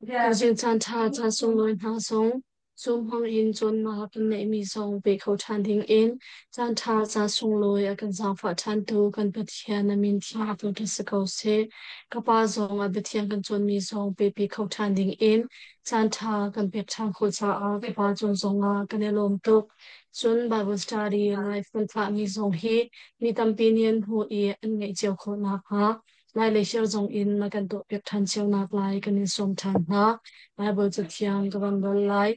Tuzing caan ṭha caan sunglawi hna zong Zoom hmangin cawnnak kan neihmi zong pe kho ṭhan dingin caan ṭha caan sunglawi a kan zaangfah ṭhantu kan Pathian na min thiang thangṭhat si ko seh. Ka pa zong a biathiang kan cawnmi zong pepi kho ṭhan dingin caan ṭha kan pek ṭhan khawh caah ka pa cung zongah kan i lawm tuk. Cun Bible study live kan thlahmi zong hi mi tampi nih an hmuh i an ngaih cio khawh nakhnga Lai le share zong in na kan tuahpiak ṭhan cio naklai kan in sawm ṭhan hna. Baibal Cathiang ka van rel lai.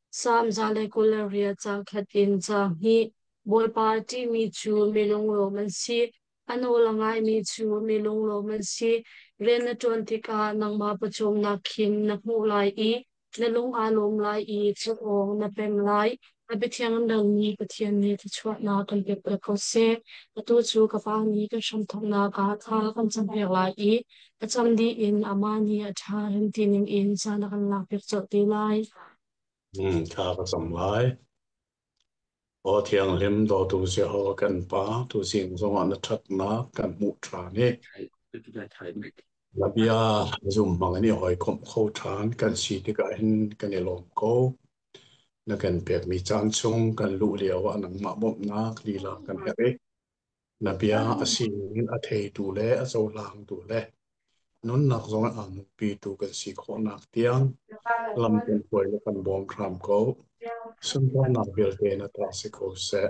Salm 128 caang khat in caang hnih. Bawipa ṭihmi cu mi lunglawm an si. A nawl a ngaimi cu mi lunglawm an si. Rian na ṭuan tikah nangmah pawcawmnak khin na hmuh lai i na lung aa lawm lai i thil-awng na pem lai. A biathiang dangmi Pathian nih thluachuahnak kan pek piak ko seh. Atu cu ka Pa nih kan hramthawknak ah thla kan campiak lai i a cam dih in amah nih a ṭha rem ti ningin caan a kan lakpiak colh te lai. Thla ka cam lai. Aw thianghlim dawtu Jehovah kan Pa, tuzing zongah na ṭhatnak kan hmuh ṭhan i na bia zum hmang in i hawikomh kho ṭhan kan si tikah hin kan i lawm ko. Na kan pekmi caan chung kan luh lio ah nangmah bawmhnak lila kan herh i na bia a sining in a theitu le a cohlangtu le nunnak zong in aa nunpitu kan si khawhnak tiang lam kan hruai le kan bawm hram ko. Sunparnak vialte na ta si ko seh.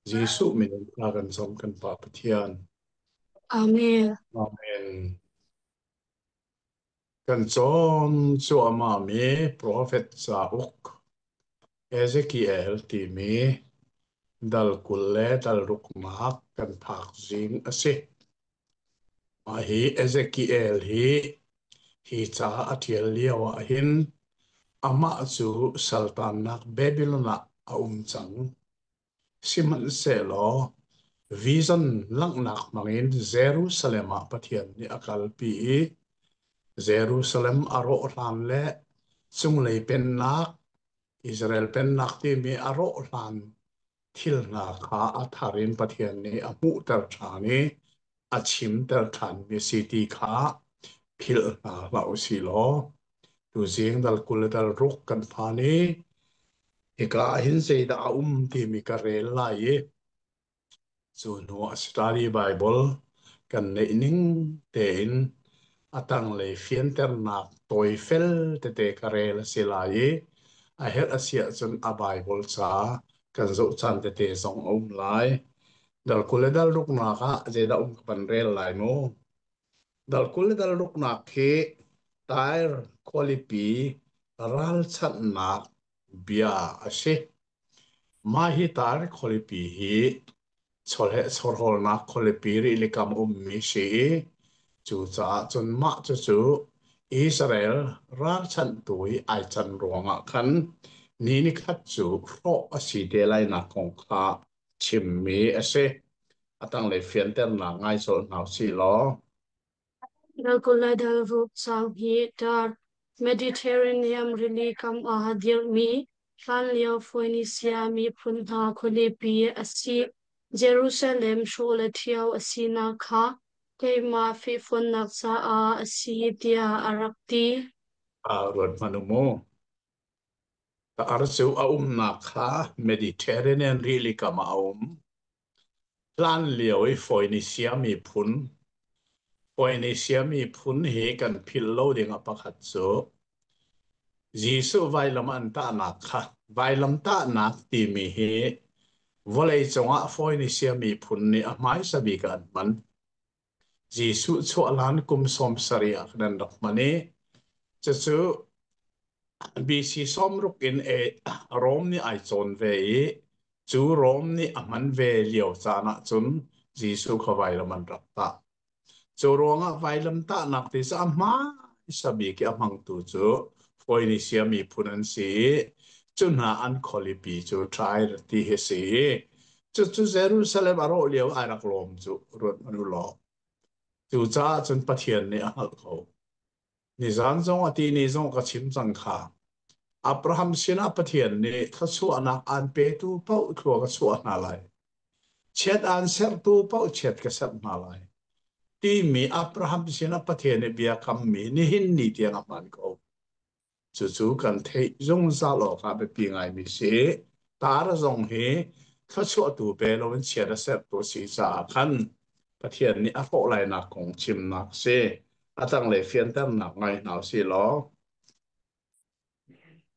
Jesuh min in thla kan cam kan Pa Pathian. Amen. Amen. Kan cawn cuahmahmi profet cauk Ezekiel timi dal 20 le dal ruknak kan phak zing a si. Mah hi Ezekiel hi hi ca a ṭial lio ah hin amah cu saltannak Babylon ah a um cang. Sihmanhsehlaw vision langhnak hmangin Jerusalem ah Pathian nih a kalpi i Jerusalem a rawh hlan le cunglei pennak Israel pennak timi a rawh hlan thil hna kha a thar in Pathian nih a hmuhter ṭhan i a chimter ṭhanmi si ti kha philh hna hlah u sih law tuzing dal 20 le dal ruk kan phan i hika ah hin zeidah a um timi ka rel lai i cu hnuah Study Bible kan neih ning tein a tanglei fianternak tawifel tete ka rel a si lai i a herh a si ahcun a Bible ca kan zoh caan tete zong a um lai. Dal 20 le dal ruknak ah zeidah um ka van rel lai mu? Dal 20 le dal ruknak hi Tyre khualipi ralchanhnak bia a si. Mah hi Tyre khualipi hi chawleh chawhrawlnak khualipi rihlikam ummi si i cucaah cun mah cucu Israel ralchanhtu i ai can ruangah khan ni nikhat cu hrawh a si te lainak kong kha chimmi a si. A tanglei fianternak ngai colh hna usih law. Dalkulai rup sang hi tar Mediterranean rili kam ah dirhmi hlanlio Phoenisia miphun hna khualipi a si. Jerusalem hrawh le ṭhio a sinak kha keimah fehfuannak caah a si tiah a rak ti. Aa ruat hmanh u mu. Ar cu a umnak kha Mediterranean rili kam ah a um. Hlanlio i Foenisia miphun Foenisia miphun hi kan philh lo ding ah pakhat cu Jesuh vailam an tahnak kha vailamtahnak timi hi vawleicung ah Foenisia miphun nih a hmaisa bik ah an hman. Jesuh chuah hlan kum 70 ah khan an rak hman i cucu BC 60 in Rom nih ai cawn ve i cu Rom nih a hman ve lio caan ah cun Jesuh kha vailam an rak tah. Cu ruangah vailam tahnak ti cu a hmaisa bik i a hmangtu cu Phoenisia miphun an si i cu hna an khualipi cu Tyre ti hi si i cucu Jerusalem a rawh lio ai rak lawm cu ruat hmanh u law. Cucaah cun Pathian nih a hngalh ko. Nizan zong a ti ni zong ka chim cang kha. Abraham sinah Pathian nih thluachuahnak aan petu paoh thlua ka chuah hna lai. Chiat aan sertu paoh chiat ka serh hna lai. Timi Abraham sinah Pathian nih bia kammi nihin ni tiang a hman ko. Cucu kan theih zungzal awk ah biapi ngaimi si. Tar zong hi thluachuahtu pe loin chiat a sertu a si caah khan Pathian nih a hrawh lainak kong chimnak si. A tanglei fianternak ngai hna usih law.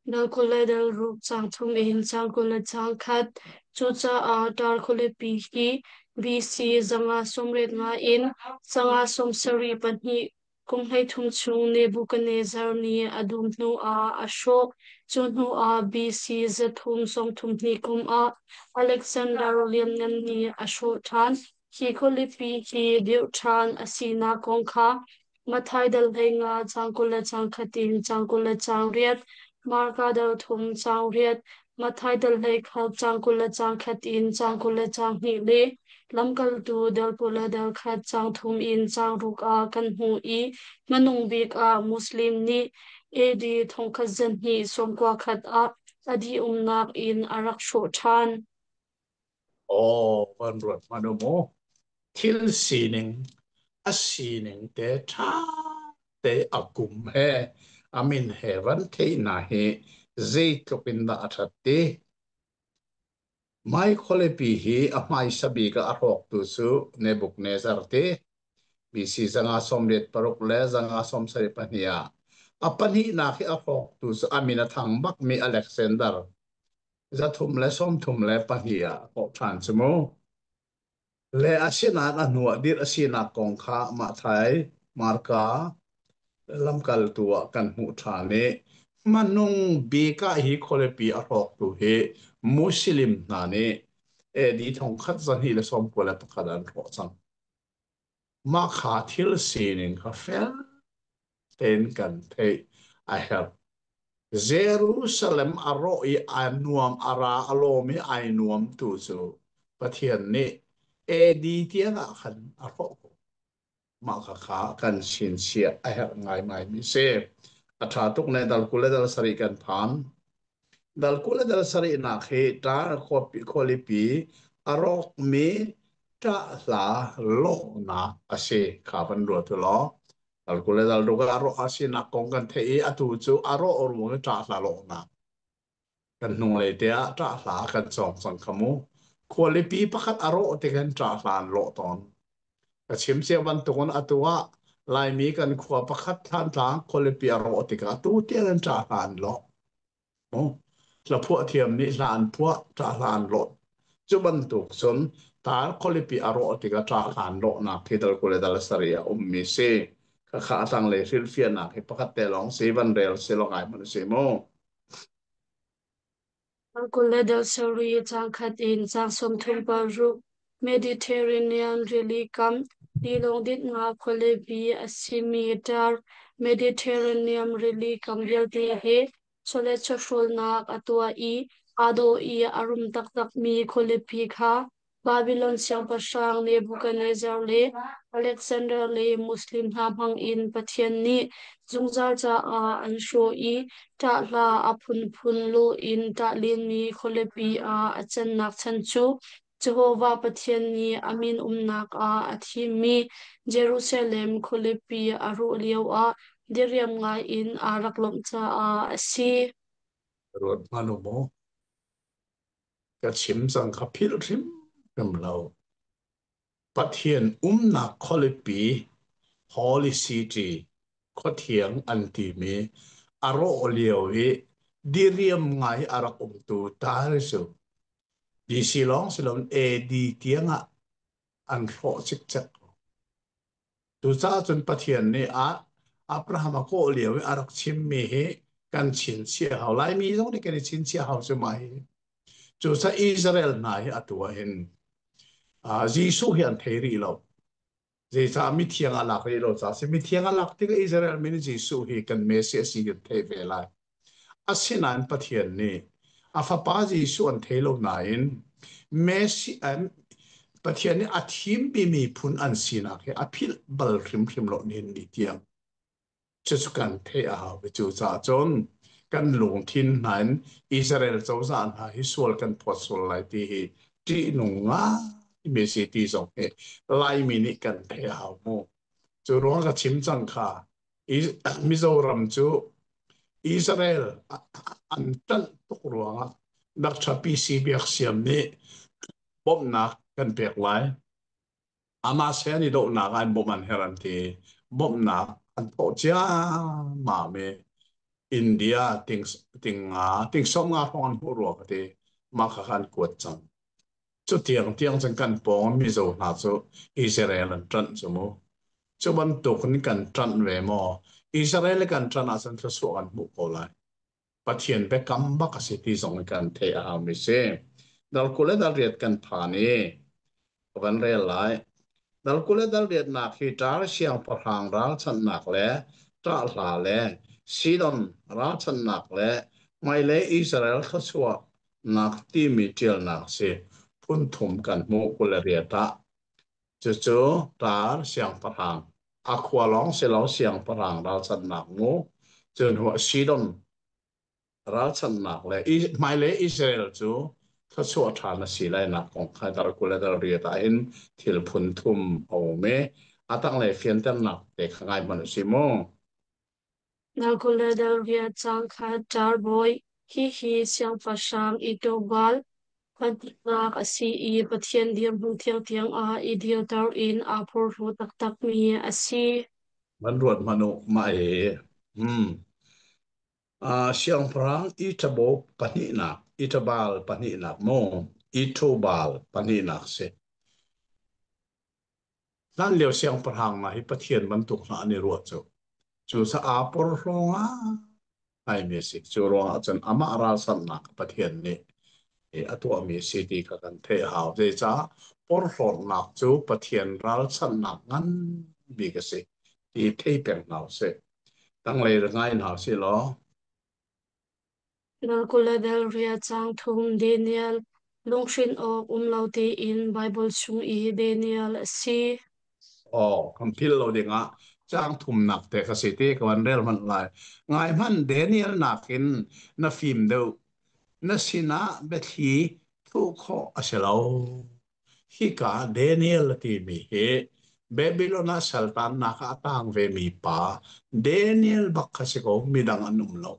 Dal 20 le dal ruk caang thum in caang 21. Cucaah tar khualipi hi BC 585 in 572 kum 13 chung Nebuchadnezzar nih a dum hnu ah a hrawh. Cu hnu ah BC 332 kum ah Alexander Lianngan nih a hrawh ṭhan. Hi khualipi hi dirh ṭhan a sinak kong kha Matthai dal 15 caang 21 in caang 28, Marka dal thum caang riat, Matthai dal 21 caang 21 in caang 22 le Lamkaltu dal 20 le dal khat caang thum in caang ruk ah kan hmuh i hmanung bik ah Muslim nih AD 1291 ah a dih-umnak in a rak hrawh ṭhan. Aw, van ruat hmanh u mu. Thil sining a sining te ṭha te a kum he a min he van theihna hi zeitluk in dah a ṭhat ti. Mai khualipi hi a hmaisa bik ah a hrawktu cu Nebuchadnezzar ti. BC 586 le 572 ah a pahnihnak hi a hrawktu cu a min a thang bakmi Alexander 332 ah a kawh ṭhan cu mu. Le asinain a hnuah dirh a sinak kong kha Matthai, Marka, lamkaltu ah kan hmuh ṭhan i hmanung bik ah hi khualipi a hrawktu hi Muslim hna nih AD 1291 an hrawh cang. Mah kha thil sining kha fel tein kan theih a herh. Jerusalem a rawh i a nuam a ra a lawm i ai nuam tu cu Pathian nih AD tiang ah khan a hrawh ko. Mah khakha kan chinchiah a herh ngaingaimi si. A ṭha tuk ne dal 20 le dal sarih kan phan. Dal 20 le dal sarihnak hi ṭar khualipi a rawkmi ṭahhla lawhnak a si kha van ruat u law. Dal 20 le dal ruk ah a rawh a sinak kong kan theih i atu cu a rawh ruang i ṭahhla lawhnak. Kan hnunglei te ah ṭahhla kan cawng cang kha mu. Khualipi pakhat a rawh tik hin ṭahhla an lawh tawn. Ka chim cia bantukin atu ah Laimi kan khua pakhat Thlantlang khualipi a rawh tikah atu tiang in ṭahhla an lawh. Hlaphuah thiam nih hla an phuah, ṭahhla an lawh. Cu bantuk cun tar khualipi a rawh tikah ṭahhla an lawhnak hi dal 20 le dal sarih ah a ummi si. Khakha a tanglei hrilhfiahnak hi pakhat te lawng si, van rel si law ngai hmanh si mu. 20 le dal sarih caang khat in caang 36. Mediterranean rili kam tilawng dinhnak khualipi a simi Tar Mediterranean rili kam vialte he chawlet chawhrawlnak a tuah i aa dawh i a rum taktakmi khualipi kha Babilon siangpahrang Nebuchadnezzar le Alexander le Muslim hna hmangin Pathian nih zungzal caah an hrawh i ṭahhla a phunphun lawh in ṭah lenmi khualipi ah a cannak chan cu Jehovah Pathian nih a min umnak ah a thimmi Jerusalem khualipi a rawh lioah diriam ngaiin aa rak lawmh caah a si. Ruat hmanh u mu. Ka chim cang kha philh hrimhrim lo. Pathian umnak khualipi Holy City khuathiang an timi a rawh lio i diriam ngai a rak umtu Tari cu BC lawng si loin AD tiangah an hrawh cikcek. Cucaah cun Pathian nih a Abraham a kawh lio i a rak chimmi hi kan chinchiah hau. Laimi zong nih kan i chinchiah hau cu mah hi. Cucaah Israel hna hi atu ah hin Jesuh hi an thei rih lo. Zeicah mithiang a lak rih lo caah si. Mithiang a lak tikah Israel mi nih Jesuh hi kan Messiah si kan theih ve lai. Asinain Pathian nih a fapa Jesuh an thei lo nain Messiah Pathian nih a thimmi miphun an sinak hi a philh bal hrimhrim lo nihin ni tiang. Cucu kan theih a hau. Cucaah cun kan lungthin hna in Israel cozah hna hi sual kan phawt sual lai ti hi ṭihnung ngaimi si ti zong hi Laimi nih kan theih a hau mu. Cu ruang ka chim cang kha. Mizoram cu Israel an ṭanh tuk ruangah Dr. PC Biaksiam nih bawmhnak kan pek lai. Amah sen i dohnak ah bawmh an herh an ti. Bawmhnak an thawh ciammam i India ting, ting nga, ting som nga hrawng an hmuh rua ka ti. Mah kha an kuat cang. Cu tiang tiang cun kan pawng Mizo hna cu Israel an ṭanh cu mu. Cu bantuk in kan ṭanh ve maw? Israel kan ṭanh ahcun thluachuah kan hmuh ko lai. Pathian biakam bak a si ti zong kan theih a haumi si. Dal 20 le dal 8 kan phan i ka van rel lai. Dal 20 le dal riatnak hi Tar siangpahrang ralchanhnak le ṭahhla le Sidon ralchanhnak le hmailei Israel thluachuahnak timi ṭialnak si phun thum kan hmuh 28 ah. Cucu Tar siangpahrang a khua lawng si lo siangpahrang ralchanhnak mu cun Sidon ralchanhnak le hmailei Israel cu thluachuah ṭha na si lainak kong kha dar 20 le dar 8 ah hin thil phun thum a um i a tanglei fianternak te kha ngai hmanh u si mu. Dar 20 le dar 8 cang kha ṭar bawi, hihi siangpahrang i tobal pahnih a si i Pathian dirhmun thiangthiang ah i dirter in aa phorhlaw taktakmi a si. Van ruat hmanh u mah hi. Hmm. Siangpahrang Ithabo pahnihnak, Ithabal pahnihnak maw? Ithobal pahnihnak si. Hlanlio siangpahrang hna hi Pathian bantuk hna an i ruah cu. Cu sa aa porhlaw ngaimi a si. Cu ruangah cun amah ralsannak Pathian nih a tuahmi a si ti kha kan theih a hau. Zeicah porhlawtnak cu Pathian ralchanhnak ngan bik a si ti thei peng hna usih. Tanglei ngai hna usih law. Nalkuladel ria caang thum Daniel lunghrin awk um lo tein Baibal chung i Daniel a si. Aw, kan philh lo dingah caang thumnak te ka si ti ka van rel hmanh lai. Ngai hmanh Daniel nakin na fim deuh. Na sinah biathli thuh khawh a si lo. Hika Daniel a timi hi Babylon ah saltannak ah a tang vemi pa Daniel bak kha si ko, midang an um lo.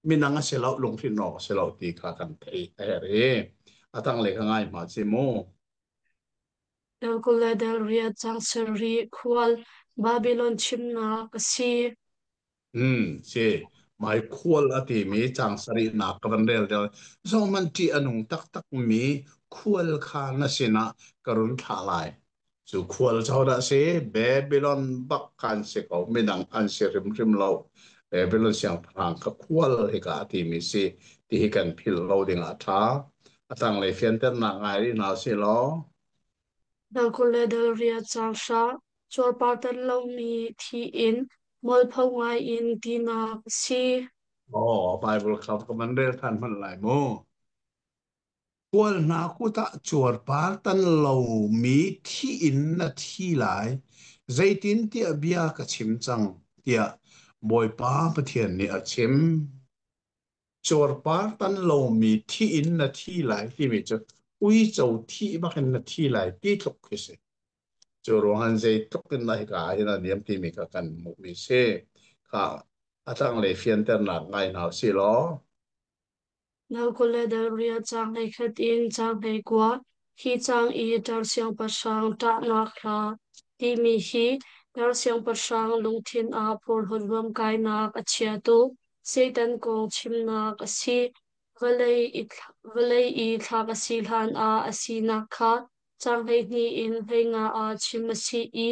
Midang a si lo, lungthin awk a si lo ti kha kan theih a herh i a tanglei kha ngai hma ci mu. Nalkuladel ria caang sarih khual Babylon chimnak a si. Hmm, si. Mai khual a timi caang sarihnak ka van rel del. Zohman ṭih a nung taktak mi khual kha na sinah ka run thlah lai. Cu khual cu hodah si? Babylon bak kha an si ko. Midang an si hrimhrim lo. Babylon siangpahrang kha khual hika a timi si. Ti hi kan philh lo ding ah a ṭha. A tanglei fianternak ngai rih hna usih law. Nalkuladel ria caang hra cuarpartan lomi thi in mualpho ngai in tinak a si. Aw, Bible kha ka van rel ṭhan hmanh lai mu. Kual hna kut ah cuarpar tan lomi thi in na thi lai, zeitintiah bia ka chim cang, tiah Bawipa Pathian nih a chim. Cuarpar tan lomi thi in na thi lai timi cu uico thih bakin na thi lai ti tluk khi si. Cu ruangah zeitluk in dah hika ah hin a niam timi kha kan hmuhmi si. Kha a tanglei fianternak ngai hna usih law. Nalkuladal ria caang 11 in caang 19 hi caang i ṭar siangpahrang ṭahnak hla timi hi tar siangpahrang lungthin ah porhlawt ruamkainak a chiatu Satan kong chimnak a si. Vawlei i thlak a si hlan ah a sinak kha caang 12 in 15 ah chim a si i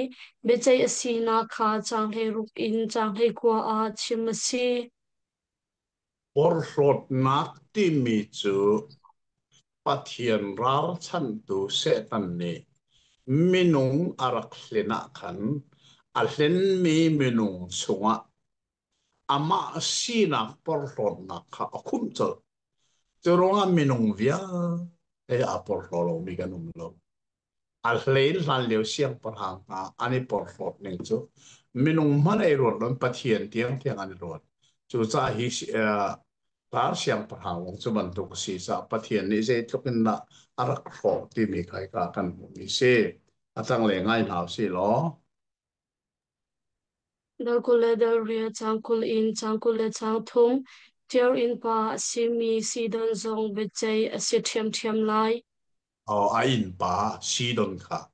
biaceih a sinak kha caang 16 in caang 19 ah chim a si. Porhlawtnak timi cu Pathian ralchanhtu Satan nih minung a rak hlen ah khan a hlenmi minung chungah amah sinak porhlawtnak kha a khumh colh. Cu ruangah minung vialte aa porhlaw lomi kan um lo. A hlei in hlanlio siangpahrang hna an i porhlawt ning cu minung hmanh ei ruat loin Pathian tiangtiang an i ruat. Cucaah hi tar siangpahrang lawng cu bantuk a si caah Pathian nih zeitluk in dah a rak hrawh timi kha hika kan hmuhmi si. A tanglei ngai hna usih law. Dal 20 le dal 8 caang 20 in caang 23, Ṭio innpa a simi Sidon zong biaceih a si ṭhiamṭhiam lai. Oh, a innpa Sidon kha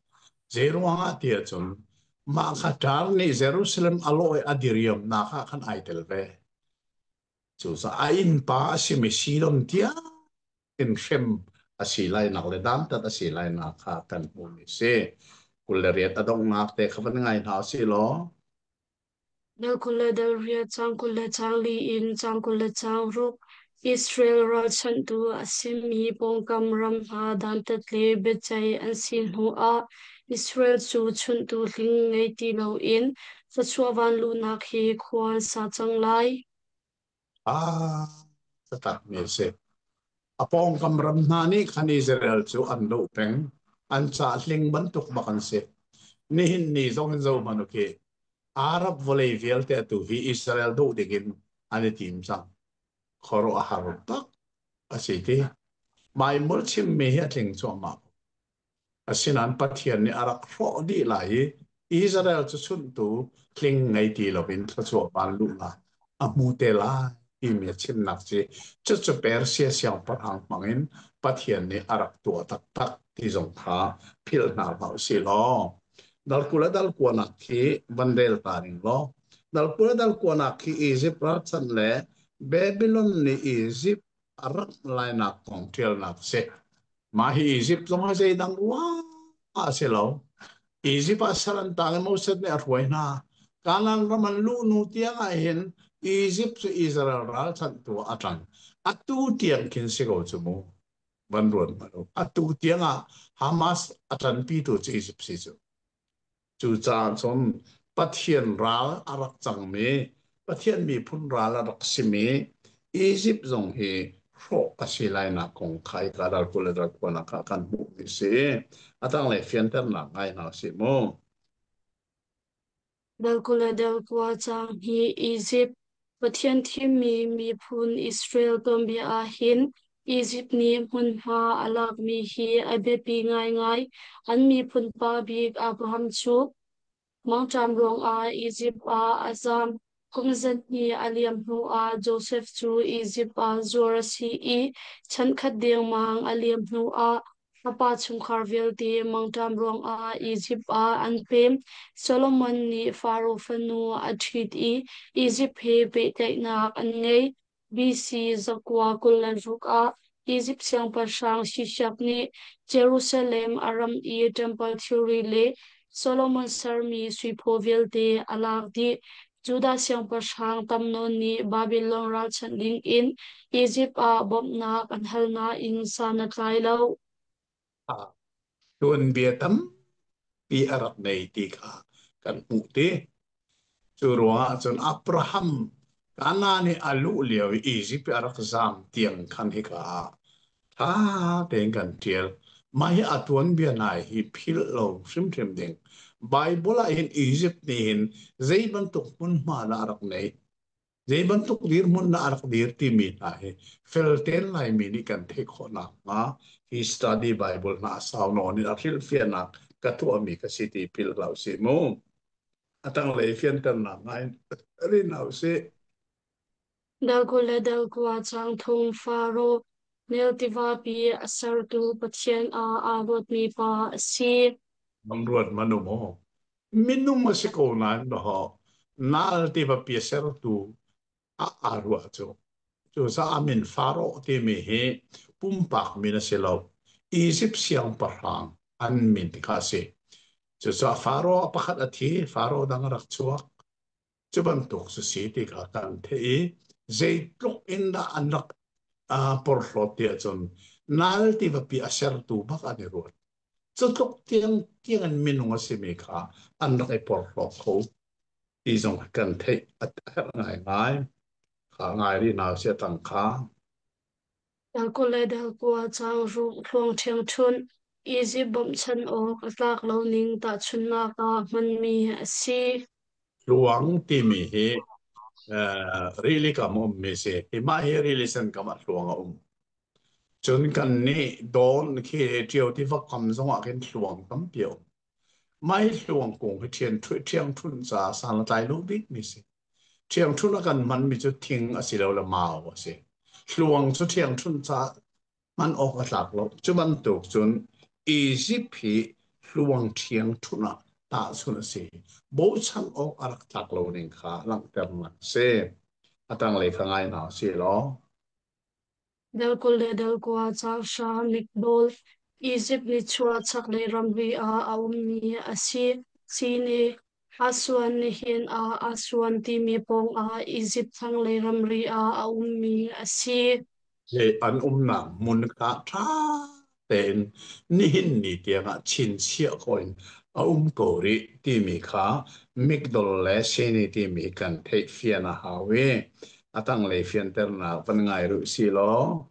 zeiruang ah tiah cun mah kha ṭar nih Jerusalem a lawh i a diriamnak ah khan ai tel ve. Cucaah a innpa a simi Sidon tiang in hrem a si lainak le dantat a si lainak kha kan hmuhmi a si. 28 a donghnak te kha van ngai hna usih law. Dal 20 le dal 8, caang 24 in caang 26, Israel ralchanhtu a simi pawngkam ram hna dantat le biaceih an si hnuah Israel cu chunhtu hling ngei ti loin thluachuah vanluhnak he khua an sa cang lai. Ah, takmi a si. A pawngkam ram hna nih khan Israel cu an doh peng. An cahling bantuk bak an si. Nihin ni zong in zoh hmanh u khi. Arab vawlei vialte atu hi Israel doh dingin an i tim cang. Khuaruah a har bak a si ti. Bible chimmi hi a tling cuahmah. Asinain Pathian nih a rak hrawh dih lai i Israel cu chunhtu tling ngei ti loin thluachuah vanluhnak a hmu te lai timi a chimnak ci cucu Persia siangpahrang hmangin Pathian nih a rak tuah taktak ti zong kha philh hna hlah usih law dal 20 le dal 9 nak khi van rel ta ning law dal 20 le dal 9 nak khi Egypt ralchanh le Babylon nih Egypt a rak lainak kong ṭialnak a si. Mah hi Izipt zong hi zeidang ruah a si lo. Izipt ah sal an tang i Moses nih a hruai hna. Kanaan ram an luh hnu tiang ah hin Izipt cu Israel ralchanhtu ah a ṭang. Atu tiang khin si ko cu mu. Van ruat hmanh u. Atu tiang ah Hamas a ṭanpitu cu Izipt si cu. Cucaah cun Pathian ral a rak cangmi, Pathian miphun ral a rak simi Izipt zong hi hrawh a si lainak kong kha hika ral 20 le ral 9 nak ah kan hmuhmi a si. A tanglei fianternak ngai hna usih mu. Dal 20 le dal 9 caang hi Izipt, Pathian thimmi miphun Israel tuanbia ah hin Izipt nih hmunhma a lakmi hi a biapi ngaingai. An miphun pa bik Abraham cu mangṭam ruangah Izipt ah a zam. Kum zahnih a liam hnuah Josef cu Izipt ah zuar a si i chankhat dengmang a liam hnuah A pa chungkhar vialte mangṭam ruangah Izipt ah an pem. Solomon nih Faro fanu a ṭhit i Izipt he pehtlaihnak an ngei. BC 926 ah Izipt siangpahrang Shishak nih Jerusalem a ram i ṭempal thilri le Solomon sermi sui phaw vialte a lak dih. Judah siangpahrang tam nawn nih Babilon ralchanh dingin Izipt ah bawmhnak an hal nain san a tlai lo. Ah, Tuanbia tampi a rak nei ti kha kan hmuh ti. Cu ruangah cun Abraham Kanaan i a luh lio i Izipt i a rak zaam tiang khan hika ah ṭha tein kan ṭial. Mah hi a tuanbia hna hi philh lo hrimhrim ding. Baibal ah hin Izipt nih hin zei bantuk hmunhma dah a rak neih? Zei bantuk dirhmun dah a rak dir timi hna hi felten Laimi nih kan theih khawh nakhnga hi study Bible hna a sau nawn in a hrilhfiahnak ka tuahmi ka si ti philh hlah usih mu. A tanglei fianternak ngai rin hna usih. Dal 20 le dal 9 caang thum Faro Nil tivapi a sertu Pathian ah aa ruatmi pa a si. Bang ruat manu maw? Minung a si ko nain dawh nal tivapi a sertu ah aa ruah cu. Cucaah min Faro timi hi pumpak min a si lo. Izipt siangpahrang an min kha a si. Cucaah Faro pakhat a thi, Faro dang a rak chuak. Cu bantuk cu si ti kha kan theih i zeitluk in dah an rak porhlawt ti ahcun nal tivapi a sertu bak an i ruat. Cu tluk tiang tiang in minung a simi kha an rak i porhlawt kho ti zong kan theih a herh ngaingai. Kha ngai rih hna usih a tang kha. Dal 20 le dal 9 caang ruk thluang ṭhiangṭhunh Izipt bawmhchanh awk a tlak lo ning tahchunhnak ah hmanmi a si. Tluang timi hi rili kam a ummi si. Hi mah hi rili sen kam ah tluang a um. Cun kan nih dawn khi ṭio tiva kam zongah khin tluang tampi a um. Mai hluang kung hi ṭhian ṭhiangṭhunh caah san a tlai lo bikmi si. Ṭhiangṭhunh a kan hmanmi cu thing a si lo le mau a si. Hluang cu ṭhiangṭhunh caah hman awk a tlak lo. Cu bantuk cun Izipt hi hluang ṭhiangṭhunh ah tahchunh a si. Bochan awk a rak tlak lo ning kha langhternak a si. A tanglei kha ngai hna usih law. Dal 20 le dal 9 caang 3 Migdol, Izipt nichuah chaklei ramri ah a ummi a si. Sine, Aswan nihin ah Aswan timi pawngah Izipt thlanglei ramri ah a ummi a si. Hi an umnak hmun kha ṭha tein nihin ni tiangah chinchiah khawh in a um ko rih timi kha Migdol le Sini timi kan theihfian a hau i a tanglei fianternak van ngai rih si law.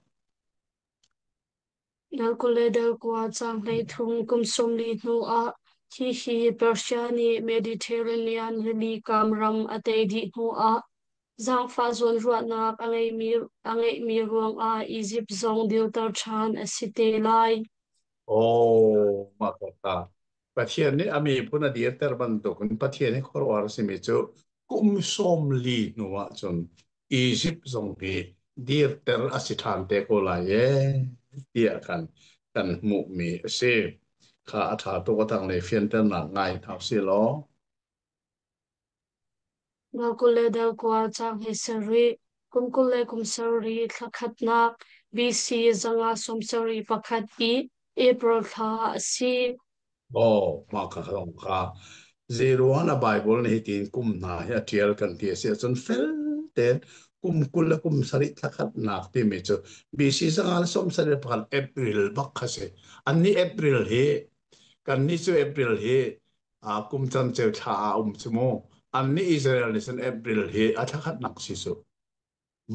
Dal 20 le dal 9 caang 13 kum 40 hnu ah hihi Persia nih Mediterranean rili kam ram a tei dih hnu ah zaangfah zawnruahnak a ngeihmi ruangah Izipt zong dirter ṭhan a si te lai. Oh, mah kha Pathian nih a miphun a dirter bantukin Pathian i khuaruahhar a simi cu kum 40 hnu ahcun Izipt zong hi dirter a si ṭhan te ko lai ee tiah khan kan hmuhmi a si. Kha a ṭha tuk a tanglei fianternak ngai hna usih law. Dal 20 le dal 9 caang hi sarih, kum 20 le kum 70 thla khatnak BC 571 i April thla a si. Aw, mah kha zong kha zeiruang na Bible nih hitin kum hna hi a ṭial kan ti a si ahcun fel tein kum 20 le kum 70 thla khatnak timi cu BC 571 April bak kha si. Annih April hi kannih cu April hi kum canceo thla ah a um cu mu. Annih Israel nih cun April hi a thla khatnak si cu.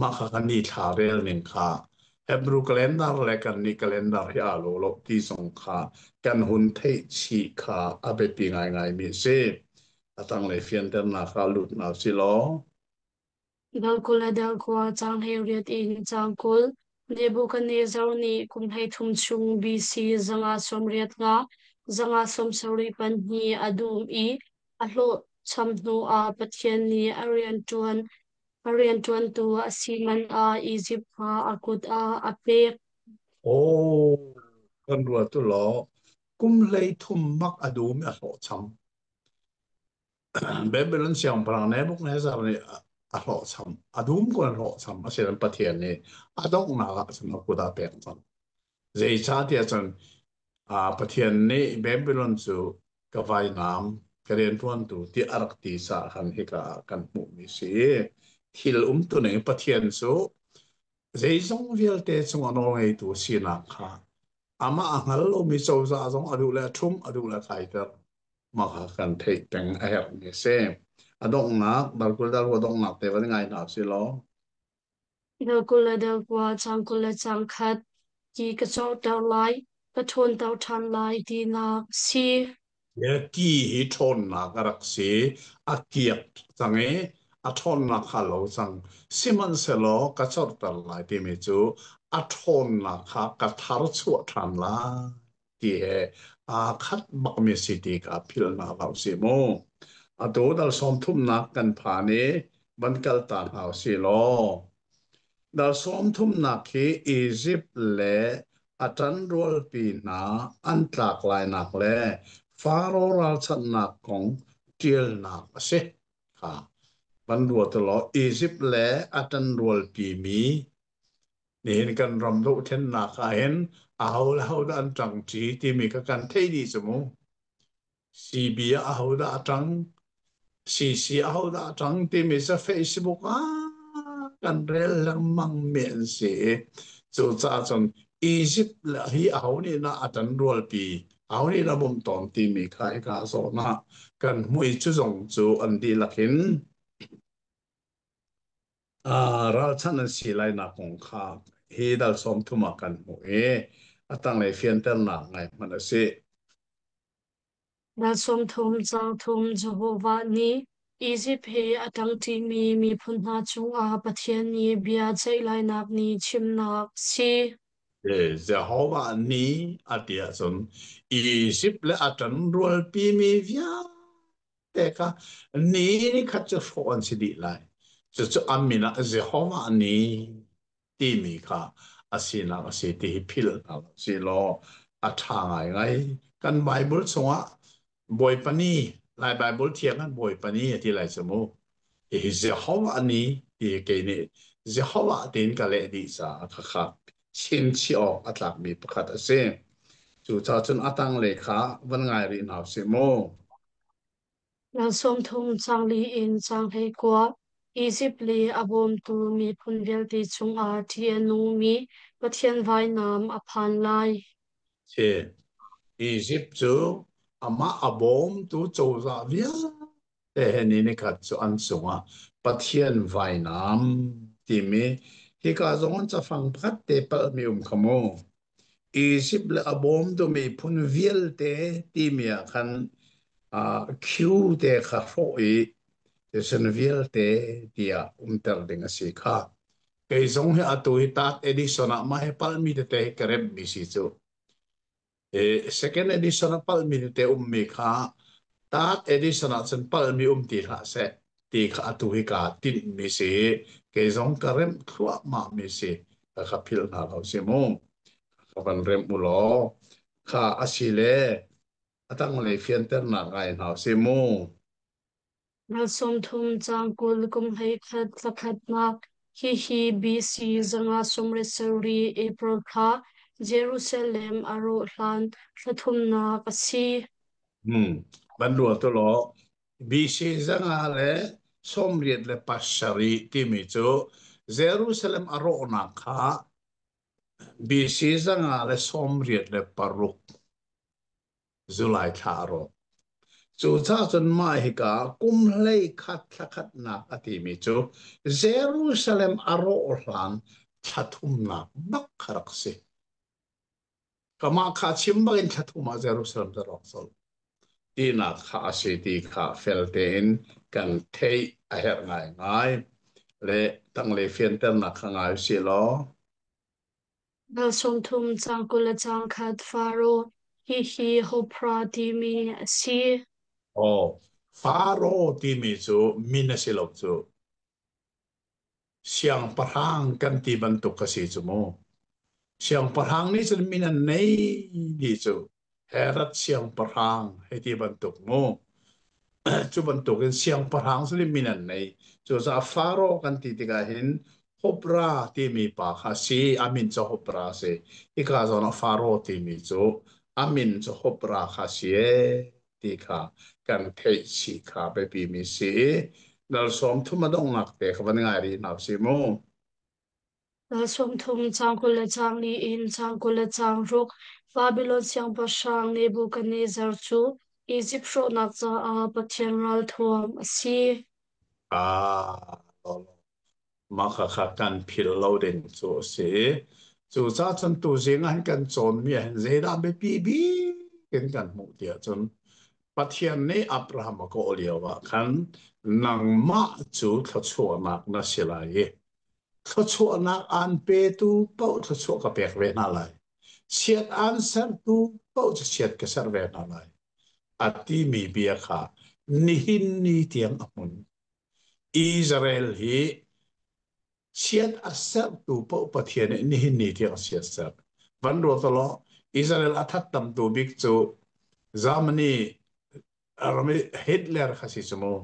Mah kha kan ni thla rel ning kha Hebrew calendar le kan nih calendar hi aa lo lo ti zong kha kan hun theih chih kha a biapi ngaingaimi a si. A tanglei fianternak ah lut hna si law. Dal 20 le dal 9 caang 18 in caang 20 Nebuchadnezzar nih kum 13 chung BC 585 572 a dum i a hlawhcham hnuah Pathian nih a rianṭuan A rianṭuantu a si man ah Izipt kha a kut ah a pek. Aw, kan ruat u law kum 33 mak a dum i a hlawhcham. Babylon siangpahrang Nebuchadnezzar nih a hlawhcham. A dum ko in hlawhcham. Asinain Pathian nih a donghnak ah cun a kut ah a pek cang. Zeicahtiah cun Pathian nih Babylon cu ka vainam ka rianṭuantu tiah a rak ti caah khan hika ah kan hmuhmi si. Thil umtuning Pathian cu zeizong vialte cung a nawlngeitu sinak kha amah a hngal lomi cozah zong a duh le a ṭhumh, a duh le a tlaiter. Mah kha kan theih peng a herhmi a si. A donghnak, dal 20 dal 2 donghnak te van ngai hna usih law. Dal 20 le dal 9 caang 20 le caang 1 ki ka cawhter lai, ka ṭhawnter ṭhan lai tinak a si. Ki hi ṭhawnnak a rak si. A kiak cang i a ṭhawnnak kha lo cang. Sihmanhsehlaw ka corhter lai timi cu a ṭhawnnak kha ka thar chuah ṭhan lai ti he aa khat bakmi si ti kha philh hna hlah usih mu. Atu dal 30nak kan phan i van kal ta hna usih law Dal 30nak hi Izipt le a ṭanrualpi hna an tlak lainak le Faro ralchanhnak kong ṭialnak a si. Kha van ruat u law Izipt le a ṭanrualpimi nihin kan ram dohthlennak ah hin aho le hodah an ṭangṭi timi kha kan theih dih cu mu. CB ah ahodah a ṭang, CC ahodah a ṭang timi cu Facebook ah kan rel lengmang mi an si i cucaah cun Egypt le hi aho nih dah a ṭan rualpi, aho nih dah bawmh tawn timi kha hika zawn ah kan hmuh i cu zong cu an dihlak in ralchanh an si lainak kong kha hi dal 30 ah kan hmuh i a tanglei fianternak ngai hmanh a si. Dal 30 caang 3 Jehovah nih Izipt he a ṭangṭimi miphun hna cungah Pathian nih bia ceih lainak ni chimnak a si. Jehovah ni a ti ahcun Izipt le a ṭanrualpimi vialte kha ni ni khat cu hrawh an si dih lai. Cucu a min ah Jehovah ni timi kha a sinak a si ti hi philh hna lo si law a ṭha ngaingai. Kan Bible chungah Bawipa ni, Lai Bible thiang kan Bawipa ni a ti lai cu mu. Hihi Jehovah ni ti kei nih Jehovah tiin ka leh dih caah khakha chimchih awk a tlakmi pakhat a si. Cucaah cun a tanglei kha van ngai rih hna usih mu. Dal 30 caang li in caang 19. Izipt le a bawmtu miphun vialte cungah ṭih a nungmi Pathian vainam a phan lai. Si. Izipt cu amah a bawmtu cozah vialte he ni nikhat cu an cungah Pathian vainam timi hika zong an cafang pakhat te palhmi um kha mu. Izipt le a bawmtu miphun vialte timi ah khan Q te kha hrawh i cun vialte tiah umter ding a si kha. Kei zong hi atu hi tat edition ah mah hi palhmi tete hi ka remhmi si cu. Second edition ah palhmi tete ummi kha third edition ah cun palhmi um ti hlah seh ti kha atu hi kaa tinhmi si. Kei zong ka remh thluahmahmi si. Ka kha philh hna lo si mu. Ka van remh u law kha a si le a tanglei fianternak ngai hna si mu. Dal 30 caang 20 kum 11 thla khatnak, hihi BC 587 April thla, Jerusalem a rawh hlan thla thumnak a si. Ban rual tu law BC 587 timi cu Jerusalem a rawhnak kha BC 586 July thla a rawk. Cucaah cun mah hika kum 11 thla khatnak a timi cu Jerusalem a rawh hlan thla thumnak bak kha rak si. Kamah kha chim bak in thla thum ah Jerusalem cu rawk colh. Tinak kha a si ti kha fel tein kan theih a herh ngaingai. Le tanglei fianternak kha ngai usih law. Dal 30 caang 20 le caang khat Faro, hihi Hophra timi a si. Aw, Faro timi cu min a si lo cu. Siangpahrang kan ti bantuk ka si cu mu. Siangpahrang nih cun min an nei ti cu Herod siangpahrang hei ti bantuk mu. Cu bantukin siangpahrang cu min an nei. Cucaah Faro kan ti tikah hin Hopra timi pa kha si, a min cu Hopra a si. Hika zawn ah Faro timi cu a min cu Hopra kha si ee ti kha kan theih chih kha biapimi si i dal 30 a donghnak te kha van ngai rih hna usih mu. Dal 30 caang 20 le caang li in caang 20 le caang ruk Babilon siangpahrang Nebuchadnezzar cu Izipt hrawhnak caah Pathian ralthuam a si. Ah, mah khakha kan philh lo ding cu a si. Cucaah cun tuzing ah hin kan cawnmi ah hin zeidah biapi bik in kan hmuh tiah cun Pathian nih Abraham a kawh lio ah khan nangmah cu thluachuahnak na si lai i thluachuahnak aan petu paoh thluachuah ka pek ve hna lai. Chiat aan sertu paoh cu chiat ka ser ve hna lai. A timi bia kha nihin ni tiang a hmun. Israel hi chiat a sertu paoh Pathian nih nihin ni tiang a chiat ser. Van ruat law Israel a that tamtu bik cu Germany ram i Hitler kha si cu mu.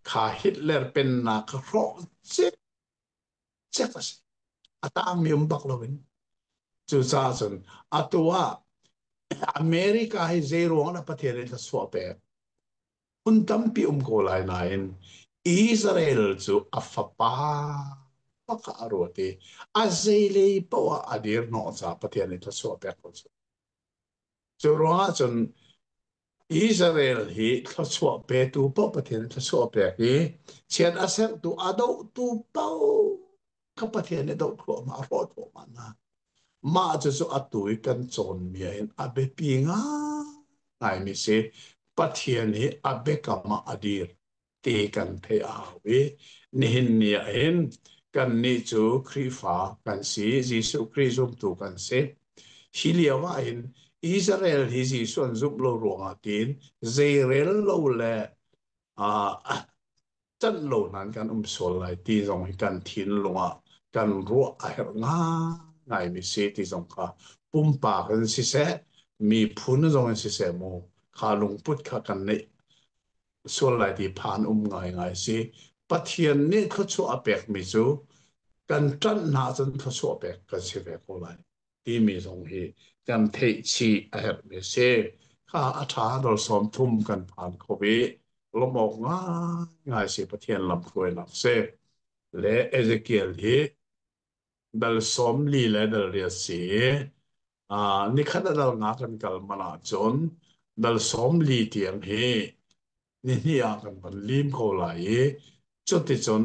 Kha Hitler pennak kha hrawh cikcek a si. A tangmi um bak loin. Cucaah cun atu ah America hi zei ruang dah Pathian nih thluachuah pek? Phun tampi um ko lai nain Israel cu a fapa bak ah a ruat i a zeilei paoh ah a dir hnawh caah Pathian nih thluachuah pek ko cu. Cu ruangah cun Israel hi thluachuah petu paoh Pathian nih thluachuah pek i chiat a sertu a dohtu paoh kha Pathian nih doh thluahmah a hrawh thluahmah hna. Mah cucu atu i kan cawnmi ah hin a biapi ngaingaimi si. Pathian hi a biakam ah a dir ti kan theih a hau i nihin ni ah hin Kannih cu Khrihfa kan si, Jesuh Khrih zumtu kan si. Hi lio ah hin Israel hi Jesuh an zumh lo ruangah tiin zeirel lo le ah canh lo hnan kan um sual lai ti zong hi kan thinlung ah kan ruah a herh ngaingaimi si ti zong kha pumpak in siseh miphun zong in siseh mu kha lungput kha kan neih sual lai ti phan um ngaingai si. Pathian nih thluachuah a pekmi cu kan ṭanh hna ahcun thluachuah pek kan si ve ko lai timi zong hi kan theih chih a herhmi a si. Kha a ṭha dol 30 kan phan kho i lawmh awk ngaingai si Pathian lamhruainak si. Le Ezekiel hi dal 40 le dal 8 si i nikhat a dal nga kan kal man ahcun dal 40 tiang hi nihnih ah kan van lim ko lai i cuticun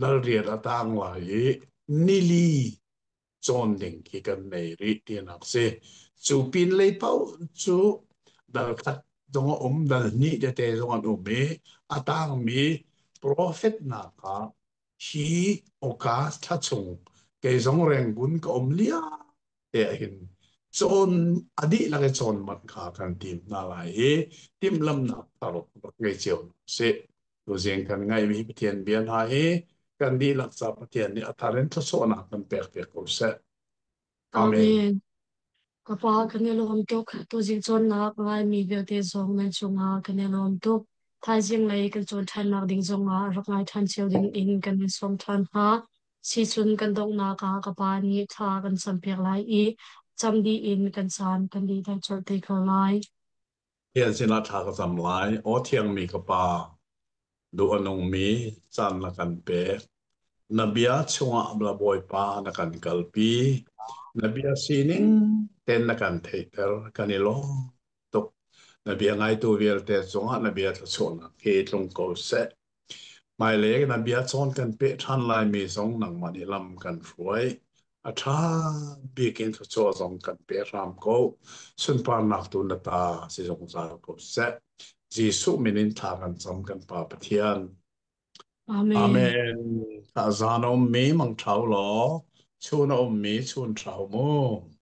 dal 8 a tang lai i nili cawn ding khi kan nei rih tinak si. Cu pin lei paoh cu dal khat zong a um, dal hnih tete zong an um i a tangmi profet hna kha hi August thla chung kei zong Rangoon ka um lio te ah hin cawn a dihlak i cawn manh kha kan tim hna lai i timhlamhnak thar rak ngei cio hna usih. Tuzing kan ngaihmi Pathian bia hna hi kan dihlak ca Pathian nih a thar in thluachuahnak kan pek piak ko seh. Amen. Amen. Ka pa kan i lawm tuk. Tuzing cawnnak ngaimi vialte zong nan cungah kan i lawm tuk. Thaizing lei kan cawn ṭhannak ding zongah rak ngai ṭhan cio ding in kan in sawm ṭhan hna. Sicun kan donghnak ah ka pa nih thla kan campiak lai i cam dih in kan caan kan dihter colh te ko lai. Pathian sinah thla ka cam lai. Aw thiangmi ka Pa, duh a nungmi caan na kan pek. Na bia chungah la Bawipa na kan kalpi. Na bia sining ten na kan theihter. Kan i lawm tuk. Na bia ngaitu vialte cungah na bia thluachuahnak hi tlung ko seh. Hmailei na bia cawn kan peh ṭhan laimi zong nangmah nih lam kan hruai. A ṭha bik in thluachuah zong kan pe hram ko. Sunparnak tu na ta si zungzal ko seh. Jesuh min in thla kan cam kan Pa Pathian. Amen. Amen. Tha zan a ummi mang ṭhau law, chun a ummi chun ṭhau mu.